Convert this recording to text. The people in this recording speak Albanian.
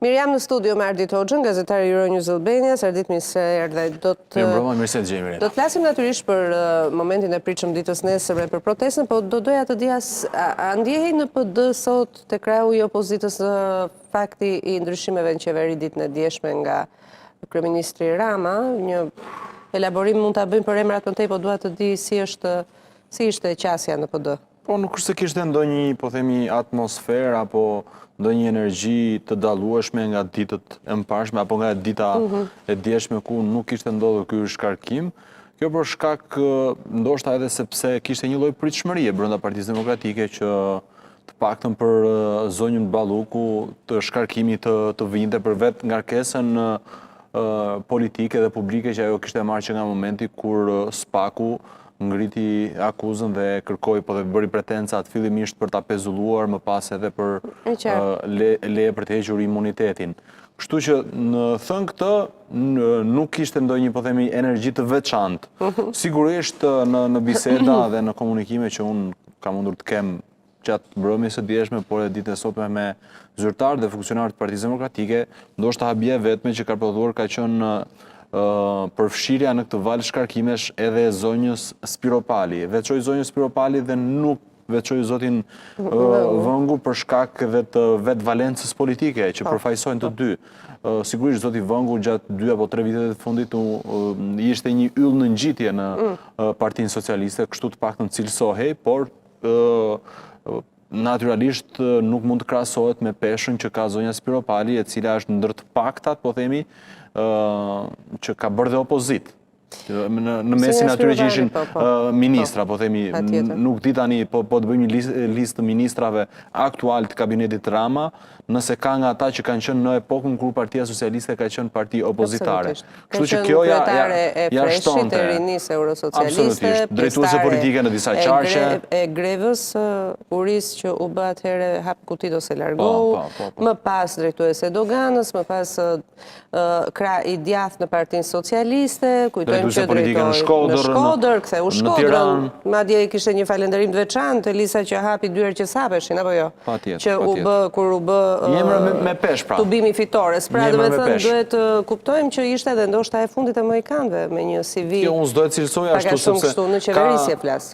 Mirë, jam në studio me Ardit Hoxhën, gazetar i Euronews Albania. Ardit, mirë se erdhe. Do të Mirëmbrëma, mirë se të gjej, Mirela. Do të flasim natyrisht për momentin e pritshëm ditës nesërme për protestën, po do doja të dija a ndjehej në PD sot te krahu i opozitës fakti i ndryshimeve në qeveri ditën e djeshme nga kryeministri Rama, një elaborim mund ta bëjmë për emrat më tej, po dua të di si është si ishte qasja në PD. Po nuk është se kishte ndonjë, po themi, atmosferë apo ndonjë energji të dallueshme nga ditët e mëparshme apo nga dita mhm. e djeshme ku nuk kishte ndodhur ky shkarkim. Kjo për shkak ndoshta edhe sepse kishte një lloj pritshmërie brenda Partisë Demokratike që të paktën për zonjën Balluku të shkarkimi të të vinte për vetë ngarkesën politike dhe publike që ajo kishte marrë që nga momenti kur SPAK-u ngriti akuzën dhe kërkoi po dhe bëri pretencat fillimisht për ta pezulluar, më pas edhe për leje për të hequr imunitetin. Kështu që në thënë këtë, nuk kishte ndonjë, po themi, energji të veçantë. Mhm. Sigurisht në, në biseda dhe në komunikime që unë kam mundur të kem gjatë mbrëmjes së djeshme, por edhe ditën e sotme me zyrtarë dhe funksionarë të Partisë Demokratike, ndoshta habia e vetme që ka prodhuar ka qenë përfshirja në këtë valë shkarkimesh edhe e zonjës Spiropali. Veçoj zonjën Spiropali dhe nuk veçoj zotin Vëngu për shkak edhe të vetë valencës politike që po. përfaqësojnë të po. dy. Sigurisht zoti Vëngu gjatë 2 apo 3 viteve të fundit ishte një yll në ngjitje në mm. Partinë Socialiste, kështu të paktën cilësohej, por natyralisht nuk mund të krahasohet me peshën që ka zonja Spiropali, e cila është ndër të paktat, po themi, që ka bërë dhe opozitë. Në, në mesin e atyre që ishin po, po. ministra, po themi, nuk di tani, po, po të bëjmë një listë të ministrave aktualë të kabinetit Rama, nëse ka nga ata që kanë qenë në epokën kur Partia Socialiste ka qenë parti opozitare. Kështu që kjo ja ja ja shtonte. E rinisë eurosocialiste, drejtuese politike në disa qarqe, e grevës urisë që u bë atëherë hap kutitë ose largohu, po, po, po, më pas drejtuese e doganës, më pas krah i djathtë në Partinë Socialiste, kujtojmë që drejtoi në Shkodër, në Shkodër, ktheu Shkodrën, madje kishte një falënderim të veçantë Elisa që hapi dyer që s'hapeshin apo jo? Patjetër, që u bë kur u bë Një emër me, me peshë pra. Tubimi i fitores. Pra, domethënë duhet të kuptojmë që ishte edhe ndoshta e fundit e Mohikanëve me një CV. Jo, unë s'do e cilësoja ashtu sepse kështu në qeverisje flas.